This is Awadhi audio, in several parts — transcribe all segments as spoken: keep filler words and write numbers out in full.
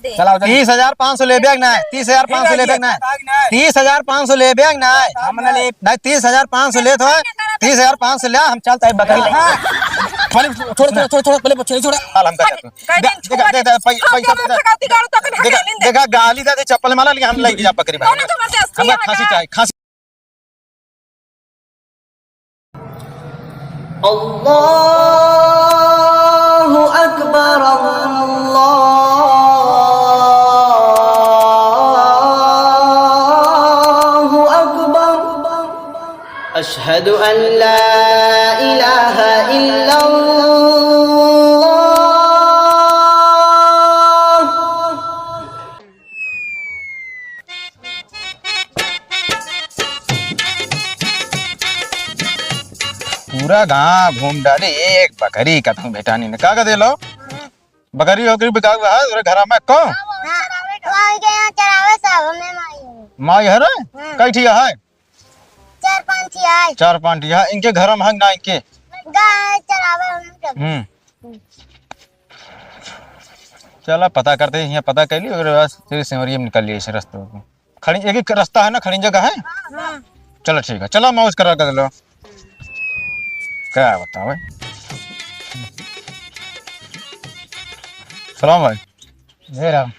चलाओ, चलाओ। तीस हजार पाँच सौ लेबे कि नाहीं? तीस हजार पाँसौ लेबे कि नाहीं? तीस हजार पाँच सौ लेबे कि नाहीं? हम ना लेब। नाहीं, तीस हजार पाँच सौ लेत हो, तीस हजार पाँच सौ ले, हम चलत है बकरी ले। पहले छोड़, छोड़, छोड़, छोड़, पहले छोड़, छोड़। हाल हम कर देते हैं। कह दे, दे, दे, दे, पै-, पैसा दे। देखा, गाली दे दे, चप्पल माला, लेकिन हम लेके जा बकरी भाई। कौनो जबरदस्ती हमका है खासी ना। चाही, खासी। الله أكبر، الله أكبر. أشهد أن لا إله إلا الله. पूरा गांव घूम डाली, एक बकरी कतहूँ भेटानी न। का का देलो? बकरी वकरी बिकाऊ है तोरे घरा में को? हाँ, वही के यहाँ चरावे सब, हमें माई है। माई है रे? हाँ। कई ठिया है? चार पाँच ठिया है। चार पाँच ठिया है। इनके घरा में है ना इनके? गाय है, चरावे हम सब। हम्म। चला पता करते हैं, यहाँ पता कर ली, ओकरे बाद फिर सिमरिया में निकल लिए इस रास्ते को। खड़ी, एक ही रास्ता है ना, खड़ी जगह है? हाँ। चलो ठीक है, चलो मैं उसका रख लो। क्या बताओ भाई? सलाम भाई। जय राम।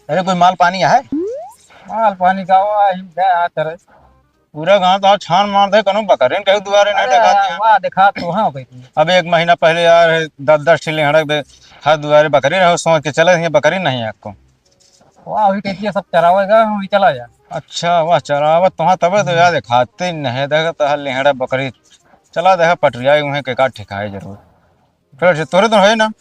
अरे कोई माल पानी है? माल पानी का हुआ, हम गए आ करे। पूरा गांव तो छान मार दे, कनो बकरीन कहीं दुआरे नहीं अरे, दिखाते हैं। वाह, दिखा तो हाँ भाई। अब एक महीना पहले यार, दस दस ठे लेहड़क दे, हर दुआरे बकरी रहो, सोच के चले, ये बकरी नहीं है आपको। वाह, वही कहती है, सब चरावेगा, वही चला जा। अच्छा, वाह, चरावत तो हाँ, तबे तो यार दिखाते नहीं, देखा तो हर लेहड़ा बकरी चला, देखा पटरिया, वहीं के का ठिकाए जरूर। चलो, अच्छा, तोरे तो है ना?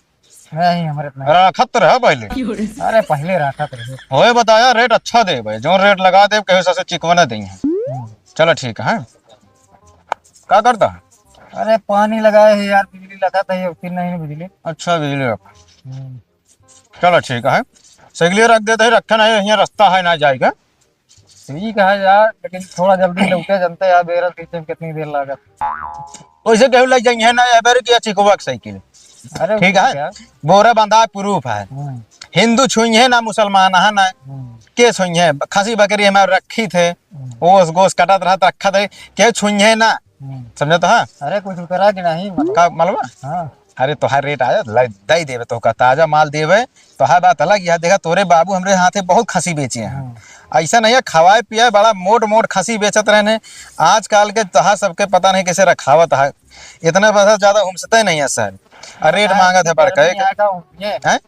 नहीं, हमारे इतना। राखत तो रहा पहले। अरे, पहले राखत रहे। होए बताया, रेट अच्छा देबे, जो रेट लगा देब, कहीं से चिकवा ना देंगे। हम्म। चलो, ठीक है। का करता है? अरे, पानी लगाए है यार, बिजली लगा था, ये उतनी नहीं बिजली। अच्छा, बिजली रख। हम्म। चलो, ठीक है। सगले रख देते हैं, रखे नहीं, यहाँ रास्ता है ना जाएगा। ठीक है यार, लेकिन थोड़ा जल्दी लौटे, जनते यार, बेरल खींचे में कितनी देर लागत। वैसे केहू लग जाइए ना, या बेर किया चिकवा के साइकिल। अरे ठीक है, क्या? बोरा बंधा proof है। हम्म। हिंदू छुइहे ना, मुसलमान है ना, हम्म। के छुइहे? खसी बकरी हमारे रखी थे, हम्म। ओस गोस कटत रहत, रखत है, के छुइहे ना? हम्म। समझत है? अरे कुछ उतरा कि नहीं, मतलब? का मालूम है? हाँ। अरे तोहार रेट आया, लाई, दई देबे तोहका, ताजा माल देबे। तोहार बात अलग, यह देखा तोरे बाबू हमरे हाथे बहुत खसी बेचे हैं। हम्म। ऐसा नहीं है, खवाए पियाए बड़ा मोट मोट खसी बेचत रहने। आजकल के तोहार सबके पता नहीं कैसे रखावत है, इतना पैसा ज्यादा हुमसते नहीं है सर। और रेट मांगत है बड़का गर्मी एक। यहाँ का उमतिए। हैं?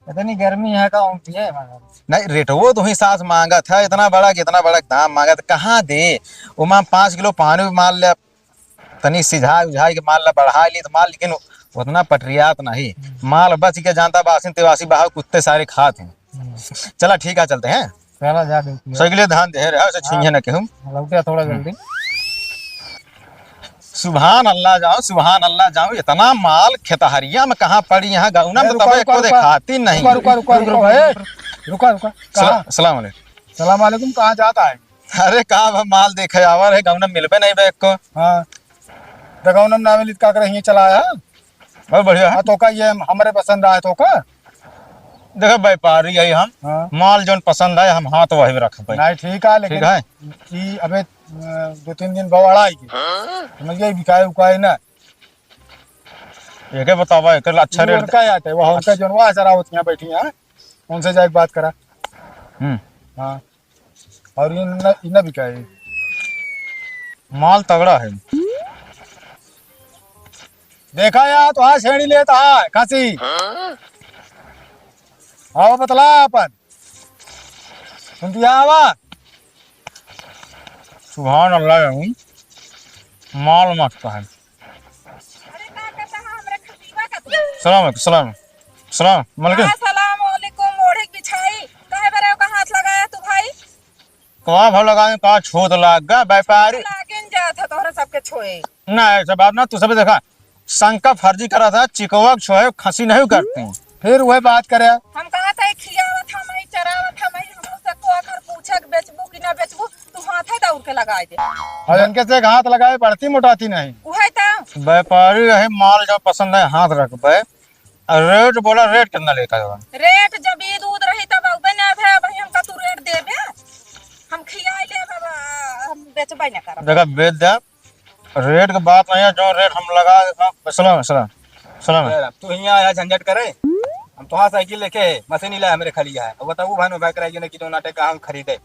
इतनी गर्मी यहाँ का उमतिए मगर। नहीं, रेटवो तो ही साथ मांगत है, इतना बड़ा, कितना बड़ा दाम मांगत, कहाँ दे? ओमा पाँच किलो पानी भी मार ले, तनी सिझा उझाई के माल ला बढ़ा ली तो माल, लेकिन उतना पटरियात नहीं। हम्म। माल बच के जानता, बासिन तेवासी बाहर कुत्ते सारे खात हैं। हम्म। चला ठीक है, चलते हैं। चला जा देखिए। सही के लिए ध्यान दे रहे, उसे छुइहे हाँ। ना केहू। लौटे थोड़ा हम्म। जल्दी। सुभान अल्लाह जाओ, सुभान अल्लाह जाओ, इतना माल खेतहरिया में कहाँ पड़ी, यहाँ गौना में ए, तो रुका, तबे रुका, एको रुका। देखाती नहीं। रुका, रुका, रुका, रुका, रुका, ए, रुका, रुका। सला-, कहाँ? सलाम अलैकुम। सलाम अलैकुम, कहाँ जाता है? अरे का बा, माल देखे आवा रहे, गौना मिलबे नहीं बे एको। हाँ। तो गौना में ना मिली तो का करे, हियाँ चला आया? बहुत बढ़िया है। हाँ, तो का ये हमरे पसंद आए तो का? देखो व्यापारी है हम, हाँ। माल जौन पसंद आए हम हाथ वही रखबे। नहीं, ठीक है, लेकिन ठीक है। ई अबे, अ, दो तीन दिन बवाड़ा आई के। समझ गए, बिकाए उकाए ना। एके बतावा, एकर अच्छा ये रेट उनका याद है, वह उनका अच्छा। जौन वह जरा होती हैं बैठी हैं, उनसे जाके बात करा। हम्म। हाँ। और ये न, ये न बिकाए। माल तगड़ा है। देखा यार, तो आज छेड़ी लेता है, खासी। आओ बतला अपन। सुन दिया आवा। सुभान अल्लाह, माल मस्त है। अरे का करता है हमरे खतीबा का तू? सलाम अलैकुम, सलाम। सलाम, मलकिन। हाँ, सलाम अलैकुम, ओढ़े के बिछाई। काहे बरे ओका हाथ लगाया तू भाई? कहाँ भर लगाए, कहाँ छूत लाग गा, व्यापारी। लागिन जात है तोहरे सबके छोए। ना, ऐसा बात ना, तू सब देखा, शंका फर्जी करा था, चिकवा के छोए, खसी नहीं करती। फिर वही बात करे। हम कहा था, खियावत हम, चरावत हम, हमसे को आखिर पूछे के बेचबू कि ना बेचबू, तू हाथे दौड़ के लगाए दे। और इनके से हाथ लगाए, बढ़ती मोटाती नहीं। उहे तो। व्यापारी रहे, माल जो पसंद है, हाथ रखबे। रेट बोला, रेट कितना लेता है? रेट जब ईद उद रही तब अउबे ना थे, अबहीं हमका तू रेट देबे? हम खियाई लेब, हम बेचबे ना करब। देखा, बेच दे, रेट के बात नहीं है, जो रेट हम लगा देता। सुनो, सुनो, सुनो। यार, अब तू हियाँ आया झंझट करे, हम तोहार साइकिल लेके मशीन ही लाए हमरे खाली है। अब बताऊ भाई, भाई कराई कि तो नाटक का हम खरीदे।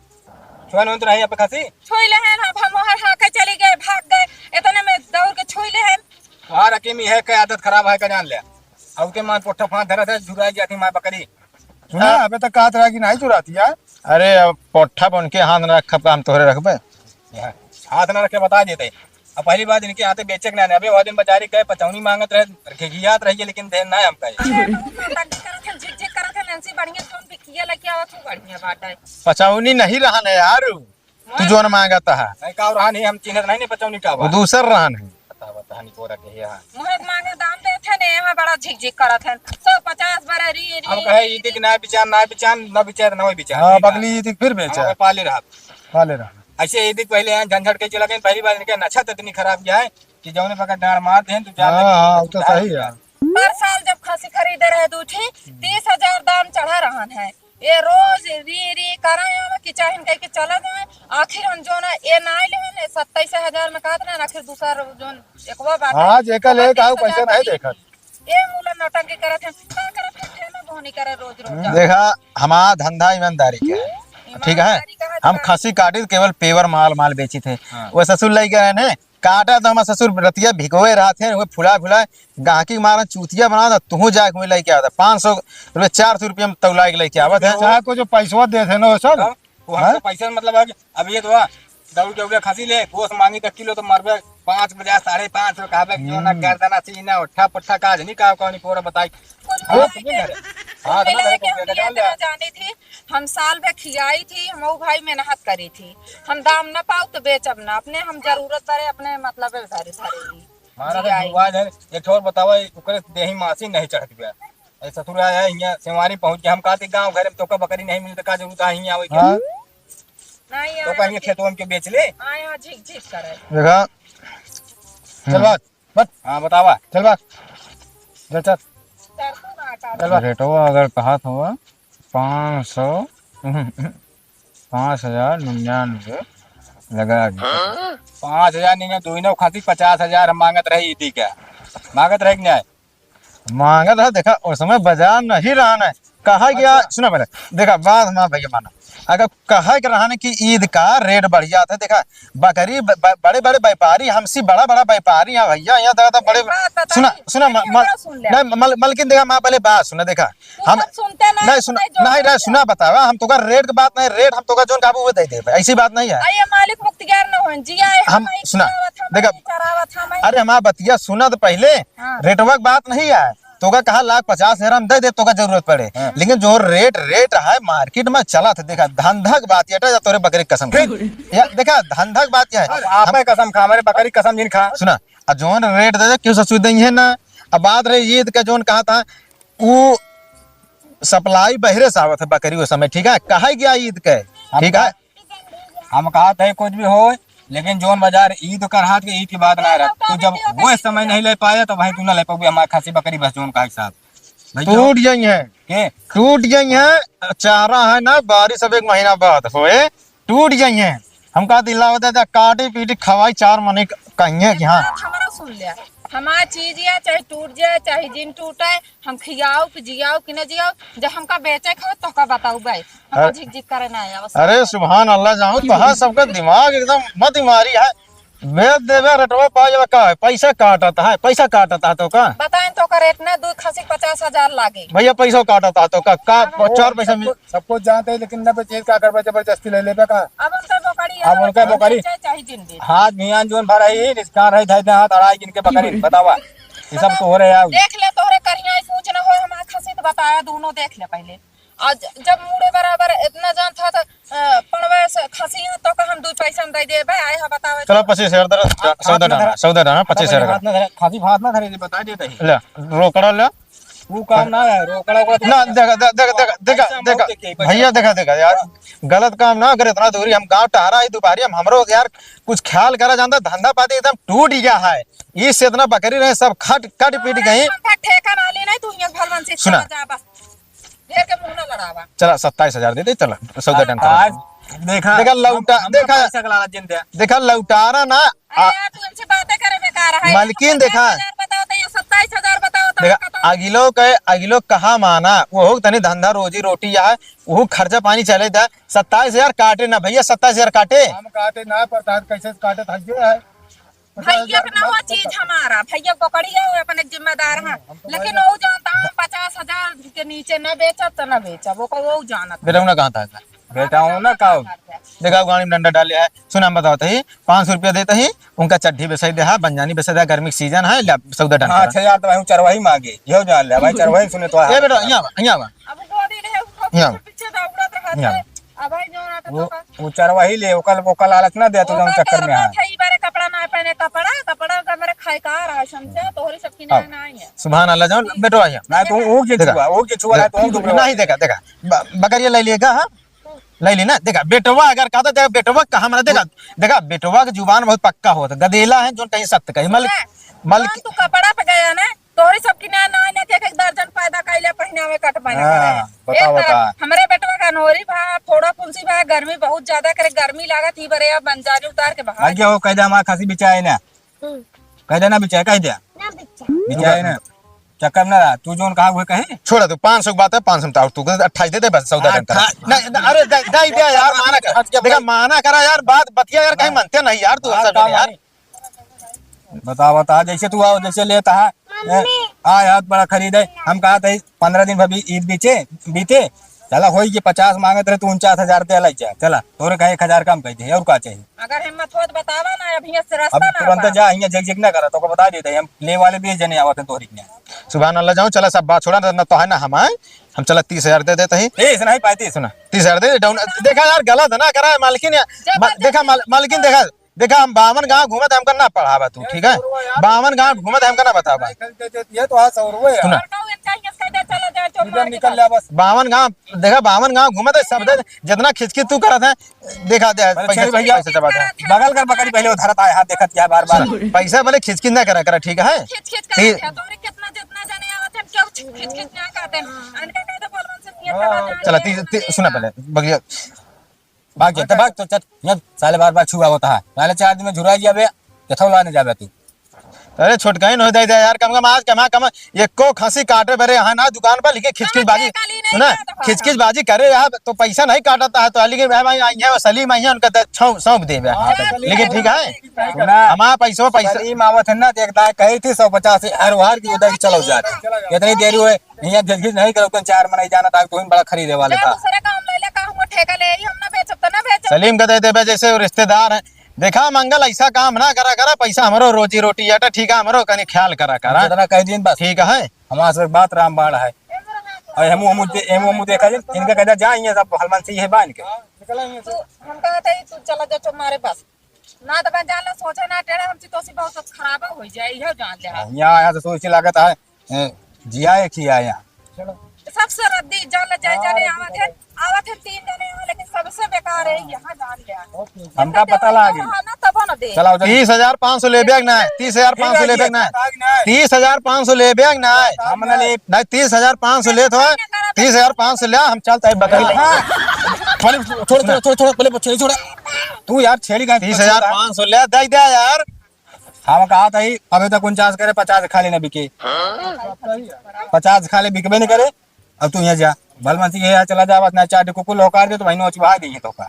छुआ नोन तो नहीं अब खासी? छुई ले हैं, अब हम वहाँ हाँ के चली गए, भाग गए, इतने में दौड़ के छुई ले हैं। तोहार अकीमी है, के आदत खराब है, का जान ले। अब के मान पोट्ठा फांस धरत है, झुराई जाती माँ बकरी। सुना, हाँ। अबे तक कहत रहा कि नहीं चुराती है। अरे, अब पोट्ठा बन के हाथ न रखब, काम तोहरे रखबे। हाथ न रखे, बता देते। अब पहली बात इनके हाथे बेचे के ना, अबे वो दिन बाजारी गए, पचौनी मांगत रहे, घिघियात रहिए, लेकिन देन ना हमका। अरे, तो नौटंकी करत है, झिक झिक करत है, नैंसी बढ़िया कौन बिकिया लेके आवत हूँ, बढ़िया बाटे। पचौनी नहीं रहन है यार, तू जोन मांगत है। नहीं, का रहन है, हम चिन्हत नहीं, नहीं पचौनी का वो बा। दूसर रहन है। बता, बता, नहीं को रखे यहाँ। मुहे के मांगे दाम देत है ने, यहाँ बड़ा झिक झिक करत है। सौ पचास बरा री, री, हम कहे, री, ईदी के ना बिचार, ना बिचार, ना बिचार, ना बिचार, हाँ, ठीक है। बगली ईदी के फिर बेचा। हम पाले रहा। पाले रहा। ऐसे ईदी के पहले यहाँ झंझट के चला गए, पहली बार इनके नछत इतनी खराब किया है कि जौने पकड़ डांड मार दें, तो जा हाँ, लगे, हाँ, तो तो जा सही लगे। है। हर साल जब खसी खरीदे रहे दू ठी, तीस हजार दाम चढ़ा रहन है। ये रोज री री करैं आवा कि चाहे हम कह के चला जाए। आखिर हम जोन ये ना आइल है ना, सत्ताईस हजार में कहत ना, आखिर दूसर जोन एकवा बात है। हाँ, जेकर ले का पैसा नहीं देखत। ये मूला नौटंकी करत है, का करत है, ठेला बोहनी करे रोज रोज। हम्म। देखा, हमारा धंधा ईमानदारी के है, ठीक है? ईमानदारी का है हम तो खसी काटी तो केवल पेवर माल, माल बेची थे। हाँ। वो ससुर लई गए ने, काटा तो हमार ससुर रतिया भिगोए रहत है, वो फुला फुला गाहकी मारन चूतिया बनावत, तुहू जाके वहीं लइके आवत है। पाँच सौ रुपये, चार सौ रुपये में तौला के लइके आवत है। चाहे को जो पैसवा देत है ना, वो सब। हाँ? वो हमको हाँ? पैसा से मतलब है कि अब ये तो हुआ, दौड़ के उगे खसी ले, गोस मांगी तो किलो तो मरबे पाँच बजा, साढ़े पाँच सौ कहबे कि जो ना हम्म। गर्दना सीना उठा पुट्ठा काज नहीं कहा कौन पूरा बताई। हाँ, हाँ, तो ये करे। हाँ, तो ना करे, तो बेटा जान ले। जानी थी, हम साल भर खियाई थी, हम वो भाई मेहनत करी थी, हम दाम ना पाऊ तो बेचब ना, अपने हम जरूरत पड़े, अपने मतलब धरे धरे ली। हमारा तो जियाई। जुआ है, एक ठो और बतावा, ओकरे देही मासी नहीं चढ़त गया। ए ससुर आया है, हियाँ सेवारी पहुँच गया, हम कहते गाँव घर में तोका बकरी नहीं मिलत, का जरूरत है हियाँ आवे के? हाँ? नहीं तो यार, कहीं खेतों में के बेच ले। आए यहाँ झिक झिक करे। देखा। चल हम्म। बात, बस। हाँ, बतावा। चल बात। चल, चल। सरसों ना काट। चल बात। रेटवा अगर कहत हुआ पाँच सौ, पाँच हजार निन्यानवे लगा के। पाँच हजार निन्यानवे, दोनों खातिर पचास हजार हम मांगत रहे ईदी का। मांगत रहे कि नहीं? मांगत है, देखा, उस समय बाजार नहीं रहन है। कहा गया, अच्छा। सुना पहले, देखा, बात हमारा भैया माना। अगर कहा के रहन कि ईद का रेट बढ़िया था, देखा, बकरी ब-, ब-, बड़े बड़े व्यापारी, हमसे बड़ा बड़ा व्यापारी हैं भैया, यहाँ देखा था बड़े, एक बात बताई, सुना, सुना, एक म-, बात सुन ले। नहीं, मल-, मलकिन देखा, माँ पहले बात सुना, देखा, तू हम सब सुनते ना, नहीं सुना, सुनाई जो नहीं रे, सुनते। सुना बतावा, हम तोका रेट के बात नहीं, रेट हम तोका जोन कहबू वो दे देबे, ऐसी बात नहीं है। अरे मालिक मुख्तियार न होन, जिया है, हम, हम सुना, चरावत, हम देखा, चरावत, हम अरे हमार बतिया सुना तो पहले, हाँ। रेटवा के बात नहीं है, तोका कहा लाख पचास हजार हम दे दे, तोका जरूरत पड़े, हाँ। लेकिन जो रेट, रेट है मार्केट में चला था, देखा धंधा के बात ये, या तोरे बकरी के कसम खा। या देखा धंधा के बात यह है, अब आप हम ही कसम खा, हमारे बकरी कसम जिन खा। सुना, अब जोन रेट दे दे, क्यों ससुर दे है ना, अब बात रही ईद का जोन कहा था, उ सप्लाई बहरे से आवत है बकरी उस समय, ठीक है, कहा गया ईद के, हम ठीक है। कहा, हम कहा थे कुछ भी हो, लेकिन जोन बाजार ईद कर हाथ के ईद की बात ना रहत, तो जब वो समय नहीं ले पाया तो भाई तू ना ले पाओगे हमारे खासी बकरी बस जोन का एक साथ। भाई टूट जाई है, के? टूट जाई है, चारा है ना, बारिश अब एक महीना बाद होए, टूट जाई है। हम कहा दिलावा दे दे, काटी पीटी खवाई चार मने क-, कहिए कि हाँ। बात हमारा सुन ले, हमार चीज या चाहे टूट जाए, चाहे जिन टूटे, हम खियाओ कि जियाओ कि न जियाओ, जब हमका बेचे के हो, तो का बताऊ बे, हम अरे, झिक झिक करे ना आया, बस। अरे सुभान अल्लाह, जाऊँ तो हाँ, सबका दिमाग एकदम मत मारी है। बेच देबे, रेटवा पा जाबे, का है? पैसा काटत है, पैसा काटत है तो का? बताएं तो का रेट ना, दो खसी पचास हजार लागे। भैया, पैसा काटत है तो का? का हाँ। चार पैसा मिल सबको, सबको जानते हैं, लेकिन न बेचे, का करबे, जबरदस्ती ले लेबे का? अब उनका बोकड़ी अब है, उनका तो बोकड़ी। बेचे चाहे जिन बेचे। हाथ भियान जोन भर है, रिस्का रही, धै दे हाथ अड़ाई जिनके बकरी, बतावा। ये सब तो हो रहे हैं। देख ले, तोहरे करिया ही पूछ न होए, हमार खसी तो बताया, दोनों देख ले पहले। आज जब मुड़े बराबर इतना जान था, तो, अ, पड़वे से खसी है, तो का हम दो पैसा में दे देबे, आए हा बतावे चलो, तो। पच्चीस हजार दे, हाथ, सौदा हाथ ना डाला, धरे। सौदा डाला, पच्चीस हजार पहले का। हाथ ना धरे, खसी हाथ ना धरे, ये बता देते हैं। ले, रोकड़ा ले। वो काम ना है, रोकड़ा, ओकड़ा ना, देखा, दे-, देखा, देखा, देखा, पैसा हम देखा, बहुत देखे, पैसा। भैया, देखा, देखा यार, गलत काम ना करे, इतना दूरी हम गाँव टहरा है, दुपहरी हम, हमरो यार कुछ ख्याल करा जानता, धंधा पाती एकदम टूट गया है। इससे इतना बकरी रहे, सब खट, कट पीट गई। हम ठेका ना ली नहीं, तू हियां भलवन से सुना। चला जा बस। ढेर के मुंह ना लड़ावा। चला, सत्ताईस हजार दे दे, चला, सौदा डन करा। आज देखा, देखा, लौटा, हम, हम देखा, पैसा का लालच जिन दे। देखा, लौटारा ना, अरे आ, यार, तू इनसे बातें करे बेकार है। मलकिन देखा। पचास हजार बताओ तो ये सत्ताईस हजार बताओ तो देखा, कहता हूँ। अगिलो के, अगिलो कहा माना, वो हो तनी धंधा रोजी रोटी या है, वो खर्चा पानी चले दा, सत्ताईस हजार काटे ना भैया, सत्ताईस हजार काटे। हम काटे ना, प्रधान कैसे काटे था ये है। भैया के ना वो चीज हमारा, भैया बकरी है, वो अपने जिम्मेदार है, लेकिन वो जानता हम पचास हजार के नीचे न बेचब तो न बेचब, वो को वो जानत। बेटा, उन्हें कहाँ था? बेटा, वो ना का हो? देखा, गाड़ी में डंडा डाले है। सुना, हम बतावत ही, पाँच सौ रुपया देते ही, उनका चड्ढी बेसाई दे, हाँ, बंजानी बेसाई दे, गर्मी के सीजन है, ले, सौदा डन हाँ, करा। अच्छा यार, तो भाई, चरवाही मांगे, यो जान ले, भाई, चरवाही सुने तो ए बेटा, यहाँ आवा, यहाँ आवा। अब गोदी रहे, उसको यहाँ। पीछे दौड़त रहत यहाँ। है। अब भाई, जो ना तो वो, तो वो चरवाही ले, ओकर, ओकर लालच ना दे, तू ओकर जौन चक्कर में है। था, ई बारे कपड़ा ना पहने, कपड़ा, कपड़ा का मेरे खाए का रहा है, समझे? तोहरी सबकी ना, ना है। सुभान अल्लाह, जौन बेटो आइए। ना, तू ऊख जे देखा। छुआ, ऊख जे छुआ, ना, तू ऊख दुबरे नहीं, देखा, देखा। ब-, बकरिया ले लिए का, हाँ? लैली ना, देखा, बेटवा अगर कहता, देखा, बेटवा कहा, मने, देखा, देखा, बेटवा के जुबान बहुत पक्का होता, गदेला है, जोन कहीं सत्य कही, मल-, सुना, मल-, जौन तू कपड़ा पे गया ना, तोहरी सबकी ना, ना, ना, के एक, एक दर्जन पैदा कैले, पहिनावे कट बना हाँ, करे। बता, एक बता। तरफ हमरे बेटवा का नोरी भा, फोड़ा फुंसी भा, गर्मी बहुत ज्यादा करे, गर्मी लागत ही बरे, अब बंजारी उतार के बाहर। आगे हो, कह दे, हमारा खसी बिचाए ना। हम्म। कह दे ना बिचाए, कह दे। ना बिचाए। बिचाए ना। चक्कर में ना रहा, तू जोन कहा हुए कहे। छोड़ा तू, पाँच सौ की बात है, पाँच सौ में तो और तू अट्ठाईस दे दे, बस सौदा डन करा। अट्ठा- नहीं, नहीं, अरे दे, दे, दे यार, माना कर। हट के देखा, भाई। माना करा यार, बात बतिया यार, कहीं हाँ। मानते नहीं यार, तू हाँ, असल में यार। बतावा, बता, जैसे तू आओ, जैसे लेता है, ए, आ यार, बड़ा खरीद है। हम कहा था, पन्द्रह दिन भर भी ईद बीचे, बीते, चला, होई के पचास मांगत रहे, तू उनचास हजार दे लाई जा, चला, तोरे कहे एक हजार कम कह दे, और का चाहिए? अगर हिम्मत होत बतावा ना, अभी से रास्ता अब ना तुरंत बा। जा, हियां झिक झिक ना करा, तोको बता देते हैं, हम ले वाले भी जने आवत हैं तोहरी के। सुभान अल्लाह, जाओ, चला, सब बात छोड़ा, ना, ना तो है ना हम आए, हम चला तीस हजार दे देते हैं। तीस नहीं पाई, तीस। सुना, तीस हजार दे दे, डाउन, देखा यार, गलत ना करा है, मालकिन या-, जब मा-, देखा, माल-, मालकिन देखा, देखा, हम बावन गाँव घूमत, हमका ना पढ़ावा तू, ठीक है? बावन गाँव घूमत, हमका ना बतावा। ये तो आज सौ रुपये है। सुना। निकल ले बस। बावन गाँव, देखा, बावन गाँव घूमत है, सब दे, जितना खिचखिच तू करत है, देखा दे, अरे पैसा, चल भैया, पैसा चबाता है। बगल कर बकरी पहले उधरत आए, हाथ देखत क्या बार बार। सुना, पैसा भले खिचखिच ना करा, करा, ठीक है? खिचखिच करत है, तोरे कितना जितना जने आवत है, क्यों खिचखिच ना करते हैं? अनका कह दे, बोल, बोल, से नियत हाँ। करा, चला, ती-, ती-, सुना पहले, बगिया, भाग जा, भाग, तो चल, ये साले बार बार छुआ होता है। साले चार दिन में झुरा जाबे, कथौ लाने जाबे तू। अरे छोटकाइन हो दे दे यार, कम कम आज कमा कमा एको खसी काटे बरे यहाँ ना दुकान पर लिखे खिचखिच बाजी। सुना, खिचखिच बाजी करे यार, तो पैसा नहीं काटता है तो लेकिन भाई, भाई आई है, सलीम आई है, उनका तो छौ-, सौंप देबे। हाँ, तो लेकिन ठीक है, सुना। हमारा पैसो पैसा। सलीम आवत है ना, देखता है, कही थी सौ पचास हर वार की उधर ही चलो जाते। इतनी देरी हुए, यहाँ घिस घिस नहीं करो, तुम चार मनई जाना था, तुम बड़ा खरीदे वाले जा था। दूसरे काम ले ले, का हम ठेका ले, हम ना बेचब तो ना बेचब। सलीम का दे देबे, जैसे वो रिश्तेदार है। देखा मंगल, ऐसा काम ना करा करा, पैसा हमरो रोजी रोटी है, तो ठीक है, हमरो कनी ख्याल करा करा। जितना कह दिन बस। ठीक है। हमारे से बात रामबाण है। और हम, हम दे-, हम, हम देखा जी, इनका कहता जा, ये सब हलमान से ये बांध के। तू, हम कहते ही तू चला जा, चुप मारे बस। ना तो बन जाला, सोचे ना टेढ़ा, हम चितोसी बहुत खराब हो जाए, यह जान ले। यहाँ आया तो सोचे लागत है, ए, जिया एक ही आया। सबसे रद्दी जान ले, जाए जाने आवत है, आवत है तीन जने यहाँ, लेकिन सबसे बेकार है यहाँ जान ले। हमका पता लागे। ना तब ना दे। चलाओ जल्दी। तीस हजार पाँच सौ लेबे कि ना? तीस हजार पाँच सौ लेबे कि ना? तीस हजार पाँच सौ लेबे कि ना? हम ना ले। नहीं, तीस हजार पाँच सौ लेत हो, तीस हजार पाँच सौ ले, हम चलते हैं बकरी ले। हाँ। पहले छोड़, छोड़, छोड़, छोड़, पहले छोड़, छोड़। तू यार छेड़ी का तीस हजार पाँच सौ ले, दे दे यार। हम कहा था ही, अबे तो उनचास करे, पचास खाली ना बिके। पचास खाली बिकबे नहीं करे। अब तू यहाँ जा, भलमंसी के यहाँ चला जा, बस ना चार कुकुर लोकार दे तो भाई नोच बहा देंगे तो का।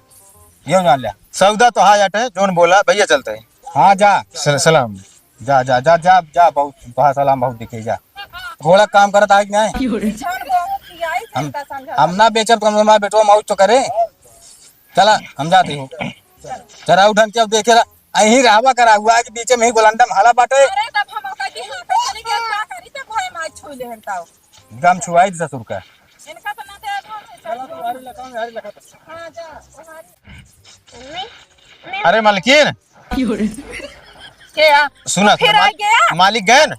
ये जान ले। सौदा तो हाँ जाटे, जोन बोला, भैया चलते हैं। हाँ जा। सल-, सलाम। जा, जा, जा, जा, जा, बहुत, बहुत सलाम, बहुत दिखे, जा। घोड़ा काम करत आए कि नहीं? हम, हम ना बेचब तो हमारा बेटवा मौज तो करे। चला, हम जाते हो। चला, उठन के अब देखे रहा, अहीं रहवा करा हुआ है कि बीचे में ही गोलंडम हाला बाटे। अरे, तब हम होता कि हाँ, तो चली गया, क्या करी, तब भाई माई छू ले हन ताऊ। गम छुआई दे ससुर का। इनका तो ना दे, हम से चल। हाँ, जा, तुम्हारी। अरे, मलकिन। के आ? सुना, फिर सुना, आ गया? मालिक गए न?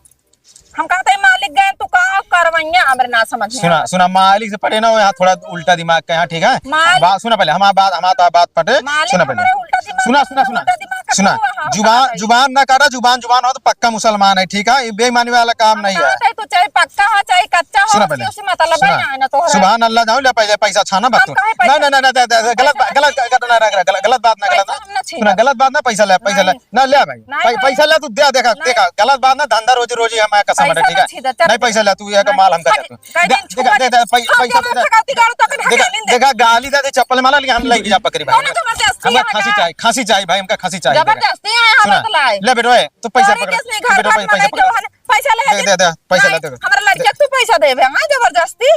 हम कहते हैं मालिक गए, तू का करवैया, हमरे ना समझ में सुना, आवत। सुना, मालिक से पटे ना हो, यहाँ थोड़ा उल्टा दिमाग का यहाँ, ठीक है? मालिक बात सुना पहले, हमार बात, हमार तो बात पटे, मालिक सुना पहले। हमारे उल्टा दिमाग सुना, का, सुना, सुना, उल्टा दिमाग का सुना, तू वहाँ जुबान, बताए। जुबान ना काटा, जुबान, जुबान हो तो पक्का मुसलमान है, ठीक है? ये बेईमानी वाला काम हम नहीं है। कहते हैं, तू चाहे पक्का हो, चाहे कच्चा हो, सुना उससे, पहले। उससे मतलब सुना। नहीं है ना तोहरा। सुबहान अल्लाह, जाओ, ले पहले पैसा छाना बात हम तू। काहे पैसा नहीं, नहीं, नहीं, नहीं, नहीं, गलत बात, गलत, गलत, गलत, गलत, गलत बात ना, गलत पैसा बात। हम ना छीनब। सुना, गलत बात ना, पैसा ले, पैसा ले। नहीं। ना, ले भाई। नहीं पै-, भाई। पैसा ले तू, दे, देखा, नहीं। देखा, गलत बात ना, धंधा रोजी रोजी हमारे कसम पैसा है, ठीक ना है? छीनब, चल। नहीं, पैसा ले तू, ये का नहीं, माल हम कर नहीं, तू। नहीं, दे, नहीं, देखा, छुआ दे, दे, पै-, हम पैसा जब दे। खा के गाड़ू तो कहीं देखा, ढकेल दे। देखा, गाली दे, दे, चप्पल माला लेके हम लेके जा पकड़ी भाई। कौनो जबरदस्ती हमका है खांसी का? चाहिए, खांसी चाहिए भाई, हमका खांसी चाहिए, देखा। जबरदस्ती है, हम सुना, बतलाए। ले बेटो, ए, तो पैसा तोरे पकड़, किसने घर बेटो, पर पैसा, मने पैसा जो पकड़। है, पैसा ले दे, दे, दे, पैसा नहीं, ले, दे, दे। हमरा लड़किया के तू पैसा देबे, हाँ, जबरदस्ती?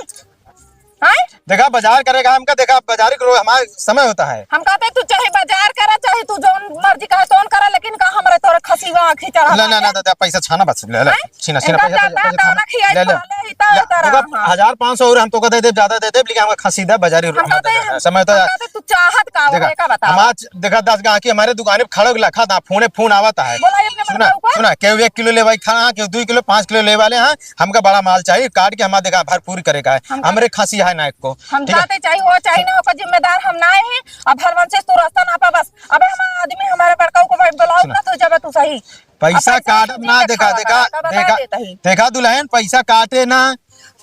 हैं? देखा, बाजार करेगा हमका, देखा, बाजारी करो, हमारा समय होता है। हम कहते, तू चाहे बाजार करा, चाहे तू जौन मर्जी कहे, तौन करा, लेकिन का हमरे तोरे खसीवा आँखी चढ़ा ना, ना, बाटे? ना, ना, पैसा छाना बस, ले, ले, हैं? छीना, छीना, इनका पैसा, पैसा, चाहता पैसा तो छाना। रखिए, ले, ले। तो ले, ले। रहा, हाँ, देखा, ले। हजार पाँच सौ और हम तो कहते, ज्यादा दे दे, लेकिन हमका खसीदा बाजारी हम उठा कहते देना हैं, है। समय तो हम है। कहते, तू चाहत का हो, देखा, एका बतावा। हमार, देखा, दस गाहकी हमारे दुकाने पे खड़ा होके लखा था, फोने फोन आवत है। बोला, ये अपने सुना, बड़का ऊपर? सुना, केहू एक किलो लेवाई खा, केहू दुई किलो, पाँच किलो लेवा ले, हाँ, हमका बड़ा माल चाहिए, काट के हमार देखा भरपूर करे का है। हमका हमरे खांसी है ना एक को, हम ठीक है? जाते चाहे हो, चाहे ना, ओकर जिम्मेदार हम ना है। अब हलवन से तू रास्ता ना पा बस। अबे हम आदमी हमारे बड़का को भाई बुलाओ सुना। ना, तो जब तू सही। पैसा अब पैसा काटब तू ना, देखा, देखा, देखा, बता देखा, देता ही। देखा दुल्हन, पैसा काटे ना,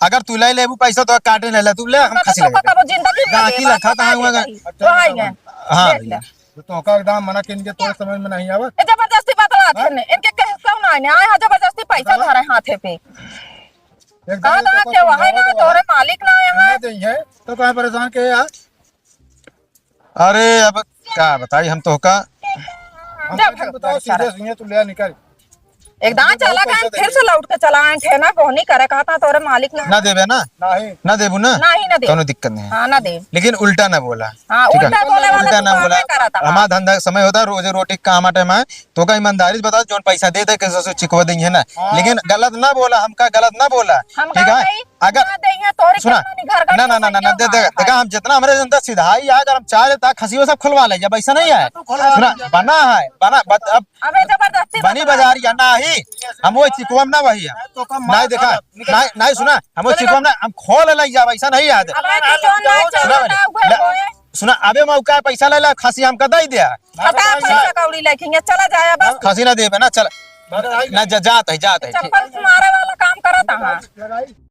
अगर तू ले लेबू पैसा तो काटे ना ले, तू ले, हम हम तो खांसी तोका लेबे। कबो जिंदगी में ना गाकी देबा, लखा बता था हुआ देता गा-, ही। तो आई है। हाँ, देख ले। भैया। तो तोहका एकदम मना के इनके तोरे समझ में नहीं आवत। ए, जबरदस्ती बतला हाँ? थे ने, इनके कह क्यों ना आने आए हैं, जबरदस्ती पैसा बतावा। धरे हाथे पे। एकदम कहा ये था तोहका कि वही समझावा ना, तो तोरे मालिक ना आए हैं। ना देंगे, तो काहे परेशान के यार? अरे अब का बताई हम तोहका। हम जा तो भग, बताओ, भग सारा। सीधे सीधे तू ले आ निकल। एकदम हम तो चला बहुत गए, पैसा फिर देंगे। से लौट के चला आए, ठेना बोहनी करे, कहा था तोरे मालिक ना। ना देबे ना? नहीं। ना देबू ना? नहीं, ना दे। कौनो दिक्कत नहीं है। हाँ, ना दे। लेकिन उल्टा ना बोला। हाँ, ठीक है? उल्टा बोले वाला उल्टा ना दुकान बोला। में करत है। हमार धंधा का समय होता है, रोजी रोटी का काम टाइम है, तोहका ईमानदारी से बता, जौन पैसा दे दे, कैसे से चुकवा देंगे ना। हाँ। लेकिन गलत ना बोला, हमका गलत ना बोला, हम ठीक है? कहा भाई, अगर ना देंगे, तोहरे सुना, कितना नहीं घर का ना, ना, ना, ना, ना, पैसा दे, दे, है। देखा, हम जितना हमरे अंदर सिधाई है, अगर हम चाह लेता, खसियो सब खुलवा ले, जब ऐसा नहीं है। तू खुलवा सुना, ले। बना है, बना, बत-, अब अबे जबरदस्ती बनी बता। बाजार या ना ही, हम वो चिकवम ना वही है। तो कम नहीं मार देखा, खाना, निकल। नहीं, नहीं सुना, हम वो चले चिकवम ना, हम खोल ले जाब, ऐसा नहीं है। अबे तू जो ना सुना चला बनी, ना, उहे ले, होए। सुना, अबे मौका है, पैसा ले ला, खसी हमका दे दे। हटा, पैसा कौड़ी लेके, ये चला जाए बस। खसी ना देबे ना, चल। ना, जा, जात है, जात है। चप्पल मारे वाला काम करत है।